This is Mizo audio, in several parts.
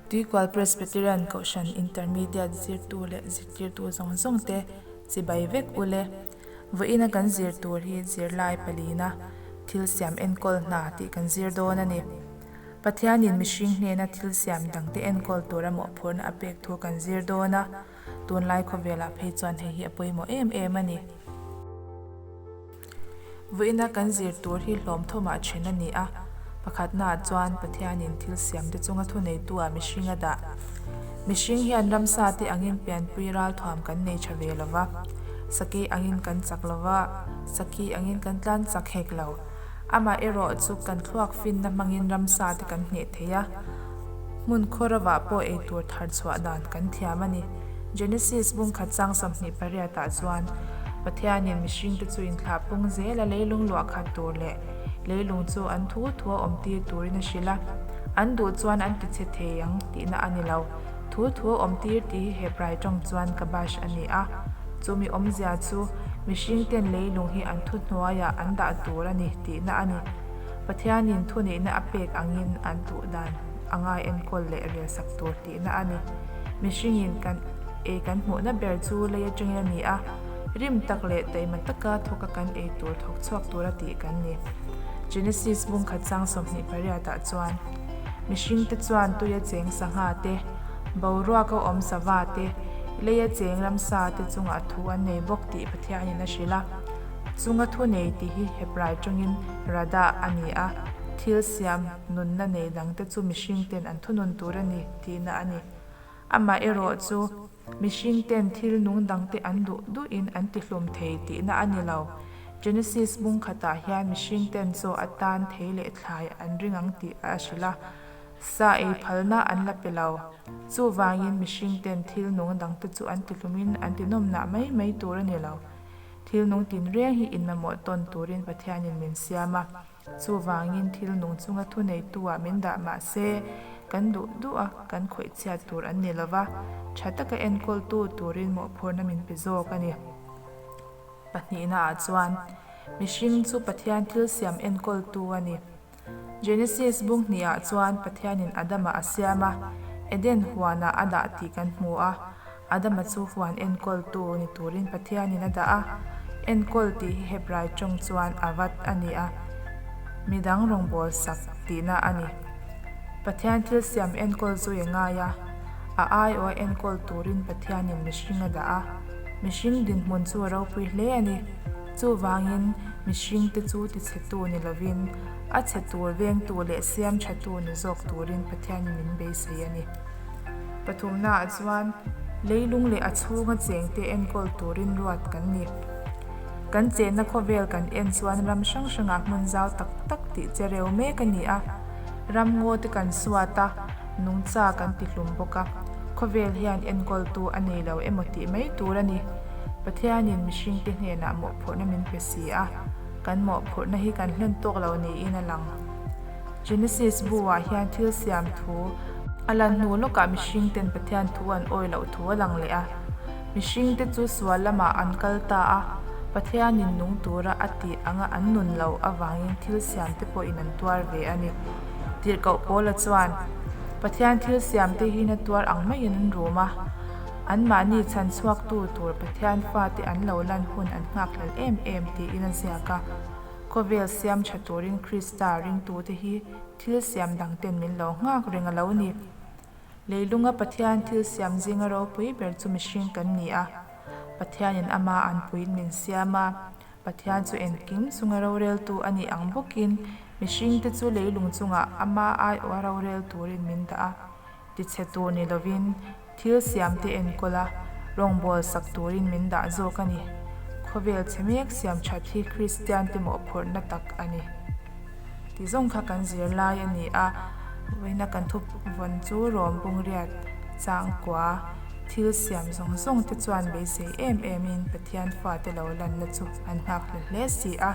Tuikual Presbyterian Kohhran Intermediate zirtu leh zirtirtu zawng zawng te chibai vek u le. Vawiina kan zir tur hi zirlai palina thil siam enkawl hna tih kan zir dawn a ni. Pathianin mihring hnena thil siam dangte enkawl tura mawhphurhna a pek thu kan zir dawn a, tunlai khawvelah phei chuan hei hi a pawimawh em em a ni. Vawiina kan zir tur hi hlawm thawmah then a ni a, pakhatnaah chuan Pathianin thil siamte chunga thuneitu-ah mihring a dah. Mihring hian ramsa te angin pianpui ralthuam kan nei tha ve lo va, sakei angin kan chak lo va, saki angin kan tlan chak hek lo. Amah erawh chu kan thluak finna hmangin ramsa te kan hneh thei a, hmun khaw ravah pawh eitur thar chhuah dan kan thiam a ni. Genesis bungkhat chang 28 ah chuan Pathianin mihringte chu inthlah pung zela leilung luah khat tur leh leilung chu an thu thu a awm tir turin a hrilh a, an duh chuan an tichhe thei ang tihna a ni lo. Thu thu a awm tir tih hi Hebrai tawng chuan kabash a ni a, chumi awmzia chu mihringten leilung hi an thuhnuaiah an dah tur a ni tihna a ni. Pathianin thuneihna a pek angin an duh dan a ngai enkawl leh relsak tur tihna a ni. Mihringin kan ei kan hmuhna ber chu lei atangin a ni a, rim tak leh taima taka thawka kan ei tur thawk chhuak tura tih kan ni. Genesis bungkhat chang 28 ah chuan mihringte chuan tuia cheng sangha te, boruaka awm sava te, leia cheng ramsa te chungah thu an nei bawk tih Pathianin a hrilh a. Chunga thu nei tih hi Hebrai tawngin radah a ni a, thil siam nunna nei dangte chu mihringten an thunun tur a ni tihna a ni. Amah erawh chu mihringten thil nung dangte an duh duhin an tihlum thei tihna a ni lo. Genesis bung khatah hian mihringten chaw atan thei leh thlai an ring ang tih a hrilh a, sa ei phalna an la pe lo. Chuvangin mihringten thil nung dangte chu an tihlumin an tinawmnah mai mai tur a ni lo. Thil nung tinreng hi inmamawh tawn turin Pathianin min siam a, chuvangin thil nung chunga thuneitu-ah min dah mah se, kan duh duh a, kan khawih chhiat tur an ni lova, tha taka enkawltu turin mawhphurhna min pe zawk a ni. Pahnihnaah chuan, mihring chu Pathian thil siam enkawltu a ni. Genesis bung hnihah chuan Pathianin Adama a siam a, Eden huanah a dah tih kan hmu a. Adama chu huan enkawltu ni turin Pathianin a dah a. Enkawl tih hi Hebrai tawng chuan avad a ni a, midang rawngbâwl sak tihna a ni. Pathian thil siam enkawl zui a ngai a, a aiawha enkawl turin Pathianin mihring a dah a. Mihring dinhmun chu a ropui hle a ni. Chuvangin, mihringte chu tichhetu ni lovin, a chhe tur vengtu leh siam thatu ni zawk turin Pathianin min beisei a ni. Pathumnaah chuan, leilung leh a chhunga chengte enkawl turin ruat kan ni. Kan chenna khawvel kan en chuan ram hrang hrangah hmun zau tak tak tih che reu mek a ni a. Ram ngaw te kan suat a, nungcha kan tihlum bawk a, khawvel hian enkawltu a nei lo emaw tih mai tur a ni. Pathianin mihringte hnenah mawhphurhna min pe si a, kan mawhphurhna hi kan hlen tawk lo niin a lang. Genesis bu-ah hian thil siam thu a lan hnu lawkah mihringten Pathian thu an awi loh thu a lang leh a. Mihringte chu sual lamah an kal ta a, Pathianin nung tura a tih anga an nun loh avangin thil siamte pawhin an tuar ve a ni. Tirhkoh Paula chuan, Pathian thil siamte hi na tuar ang maiin an rum a. Anmahni chhan chhuaktu tur Pathian fate an lo lan hun an nghakhlel em em tiin a ziak a. Khawvel siam tha turin Krista ringtute hi thil siam dangten min lo nghak reng a lo ni. Leilunga Pathian thil siam zinga ropui ber chu mihring kan ni a. Pathianin ama anpuiin min siam a. Pathian chu engkim chunga roreltu a nih ang bawkin mihringte chu leilung chungah ama aiawha rorel turin min dah a. Tichhe tur ni lovin thil siamte enkawl a, rawngbâwl sak turin min dah zawk a ni. Khawvel chhe mek siam that hi Kristiante mawhphurhna tak a ni. Ti zawng kha kan zir lai a ni a, vawiina kan thu vawn chu rawm bungriat changkua thil siam zawng zawng te chuan beisei em emin Pathian fate lo lanna chu an nghak hle hle si a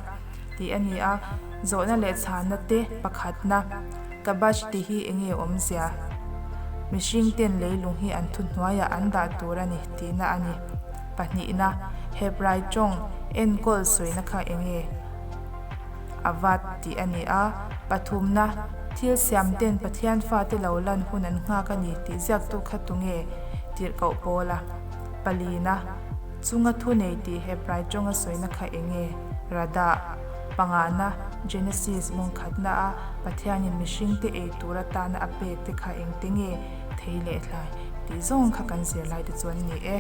tih a ni a, zawhna leh chhanna te pakhatna. Kabash tih hi eng nge awmzia? Mihring ten leilung hi an thuhnuaiah an dah tur a ni tihna a ni. Pahnihna, Hebrai tawng enkawl sawina kha eng nge? Avad tih a ni a. Pathumna, Thil siamten Pathian fate lo lan hun an nghak a ni tih ziaktu kha tunge tirhkoh Paula? Palina, Chunga thu nei tih Hebrai tawnga sawina kha enge? Radah, Pangana, Genesis bungkhatna a Pathianin mihringte ei tur atana a pek te kha engte nge thei leh thlai tih zawng kha kan zirlai te chu an ni e.